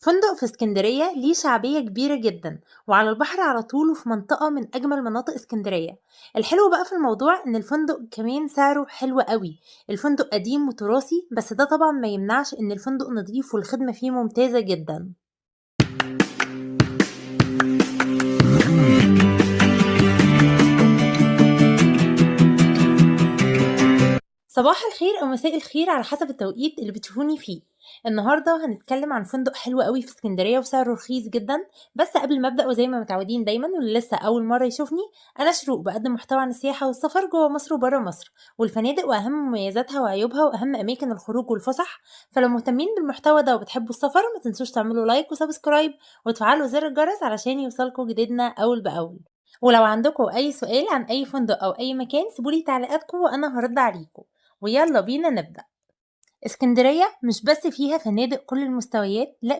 فندق في اسكندرية ليه شعبية كبيرة جدا، وعلى البحر على طول، وفي منطقة من أجمل مناطق اسكندرية. الحلو بقى في الموضوع إن الفندق كمان سعره حلو قوي. الفندق قديم وتراثي، بس ده طبعا ما يمنعش إن الفندق نظيف والخدمة فيه ممتازة جدا. صباح الخير أو مساء الخير على حسب التوقيت اللي بتشوفوني فيه. النهارده هنتكلم عن فندق حلو قوي في اسكندرية وسعره رخيص جدا. بس قبل ما ابدا، وزي ما متعودين دايما، واللي لسه اول مرة يشوفني، انا شروق، بقدم محتوى عن السياحة والسفر جوه مصر وبره مصر، والفنادق واهم مميزاتها وعيوبها واهم اماكن الخروج والفسح. فلو مهتمين بالمحتوى ده وبتحبوا السفر، ما تنسوش تعملوا like و subscribe وتفعلوا زر الجرس علشان يوصلكوا جديدنا اول باول. ولو عندكم اي سؤال عن اي فندق او اي مكان سيبولي تعليقاتكم وانا هرد عليكم. ويلا بينا نبدأ. اسكندرية مش بس فيها فنادق كل المستويات، لا